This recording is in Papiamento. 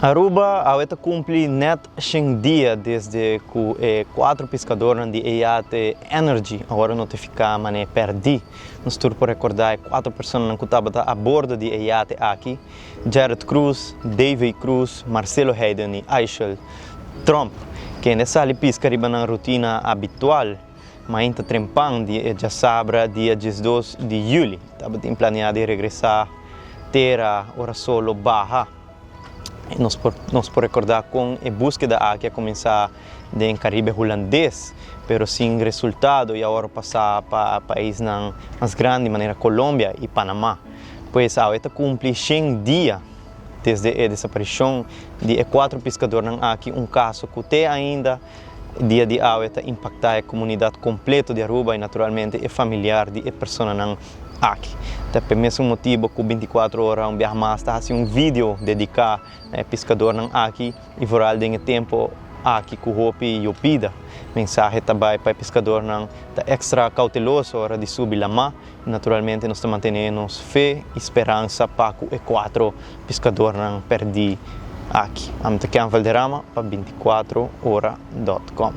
Aruba awe ta cumpli net shen dia desde cu e cuatro piscadornan di e yate Energy a worde notifica mane perdi. Nos tur por recorda e cuatro personanan cu tabata a bordo di e yate aki, Gerrit Croes, Davey Croes, Marcelo Heiden y Aishel Tromp, kende a sali pisca riba nan rutina habitual mainta trempan di e djasabra dia 12 di juli. Tabatin planea di regresa tera ora sol lo baha. Nos por nos por recorda con e buskeda aki a cuminsa den Caribe Hulandes, pero sin resultado y awor pasa pa paisnan mas grandi manera Colombia y Panama. Pues awe ta cumpli shen dia desde e desaparicion di e cuatro piscadornan aki, un caso cu te ainda dia di awe ta impacta e comunidad completo di Aruba y naturalmente e familiar di e personanan aki. Ta p'e mesun motibo cu 24 ora un biaha mas ta haci un video dedica na e piscadornan aki y vooral den e tempo aki cu hopi yobida. Mensahe ta bay pa e piscadornan ta extra cauteloso ora di subi lama y naturalmente nos ta mantene nos fe y speransa pa cu e cuatro piscadornan perdi aki. Ami ta Ken Valderrama pa 24 ora dot com.